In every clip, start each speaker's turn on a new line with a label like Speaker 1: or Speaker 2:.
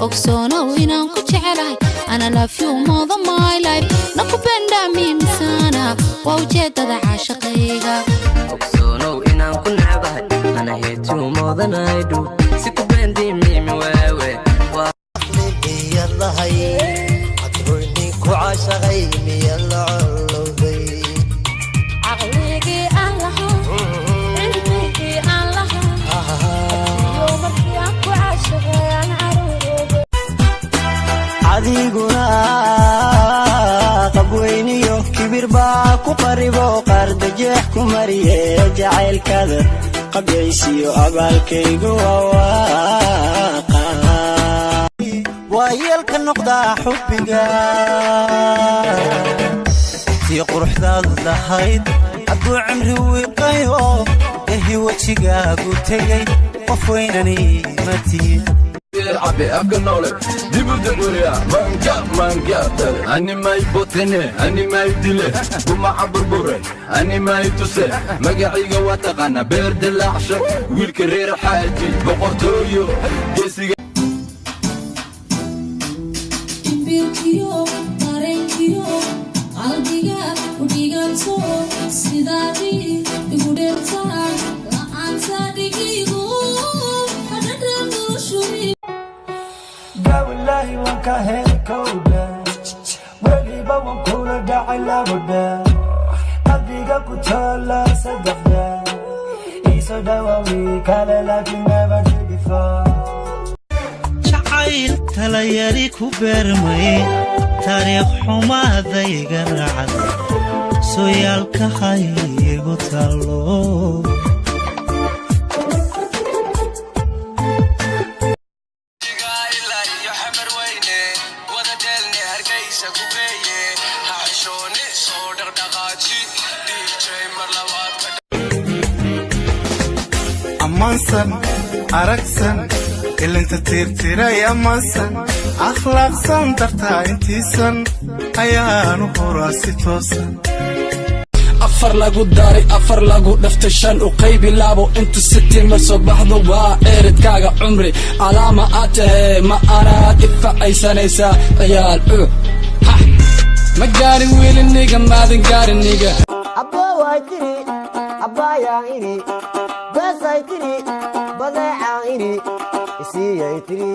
Speaker 1: Ogsoonow inaan ku jecelahay, and I love you more than my life. Nakupenda mimi sana, waa ujeedada caashaqayga.
Speaker 2: Ogsoonow inaan ku necbahay, and I hate you more than I do. Sikupendi mimi wewe waa
Speaker 3: Miyad lahay cadroyni ku caashaqay, miyad la collowday?
Speaker 1: Caqligii aan lahaa, cilmigii aan lahaa iyo markii aan ku caashaqay aan caruuroobay.
Speaker 3: Adiguna qabweyniyo kibir baa ku qaribo, qaardajeex ku mariye. Jacaylkada qabyaysiyo abaalkaygu waa waaqa.
Speaker 4: Waa yeelka noqdaa xubbiga tii quruxdaadu lahayd hadduu cimri wiiqayo, ehi wejigaagu tegay, qof weynani matiid.
Speaker 5: Cabe afka noole dibuda guriya manga manga dale animay botene animay dile gumaca burbure animay tuse. Magaciga waa taqaana, beer dilaacsha, wiilka reer xaaji, boqortooyo geesiga.
Speaker 1: Biirkiyo dareenkiyo qalbiga u dhigato, sidaadii igu dheertaa, la'aanta dhigigu hadhadhan noloshu.
Speaker 6: Wallaahi waan ka helay kowdha, weliba waan kula dhacay labadha, qalbiga ku taala saddexda, iisoo dhawaawi kale like you never did before.
Speaker 4: Jacayl talayari ku beermay, taariikh xumaadayga raacday, sooyaalka haygu tallo.
Speaker 7: Ilaa iyo Xamar weyne wada dheelne, Hargeysa ku geeye, ha xishoone, soo dhaqdhaqaaji DJ mar labaad ka.
Speaker 8: Ammaansan, aragsan, ilinta tiirtiray, ammaansan, akhlaaqsan, dartaa intiisan ayaanu horaa si toosan.
Speaker 9: Afar lagu daray afar, lagu dhaftay shan, u qaybi laabo, inta city ma soo baxdo, waa eeridkaaga cumri calaama aad tahee, ma anaad ifacaysanaysaa ciyaal u ha ma gaarin wiiliniga, maadan gaariniga.
Speaker 3: Abbooway tiri, abbaayaan idhi, beesay tiri, badeecaan idhi, isiiyay tiri,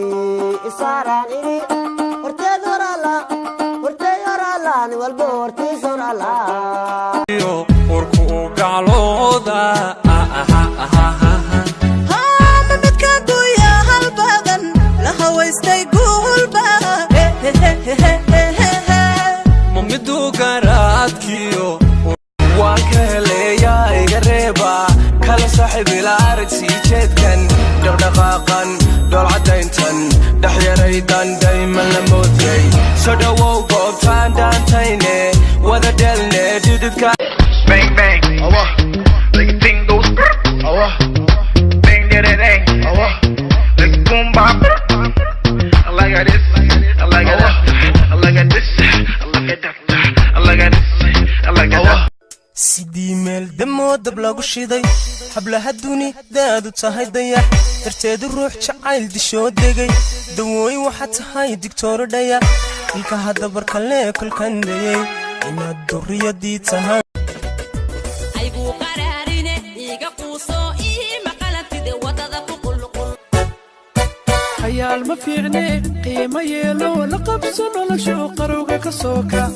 Speaker 3: isaaraan idhi, horteed hor alla, horteed hor alla, nin walbo hortiis hor alla.
Speaker 9: Urku gaclooda.
Speaker 10: Midka guya hal badan la hawaystay guulba.
Speaker 9: Ma miduu garaadkiyo
Speaker 7: Waan ka heleeyaa, iga reeba kala saaxiib ila arag, sii jeedkan, dhaqdhaqaaqan, dhoolcadayntan, dhexyaraydan dayman la moodiyey. Soo dhowow goobtaan dhaantayne, wada dhelne dhididka.
Speaker 11: Bang bang, oh, like a thing goes, oh, bang da da dang, oh, like boom bap. I like this, I like that, I like this, I like that, I like this, I like that.
Speaker 4: Sidii meel damoo dab lagu shiday, hablaha dunidaadu tahay dayax, darteedu ruux jacayl dishoo degay, dawooyin waxaa tahay digtooro dhaya, ilka haddabarkalee kolkan dayey inaad durriyadii tahay.
Speaker 1: Ayguu qaraarine, iiga quuso, ii maqalantide, wadada ku qulqul.
Speaker 12: Hayaal ma fiicne, qiimo yeelo, la qabso noloshu, qarowga ka soo kac.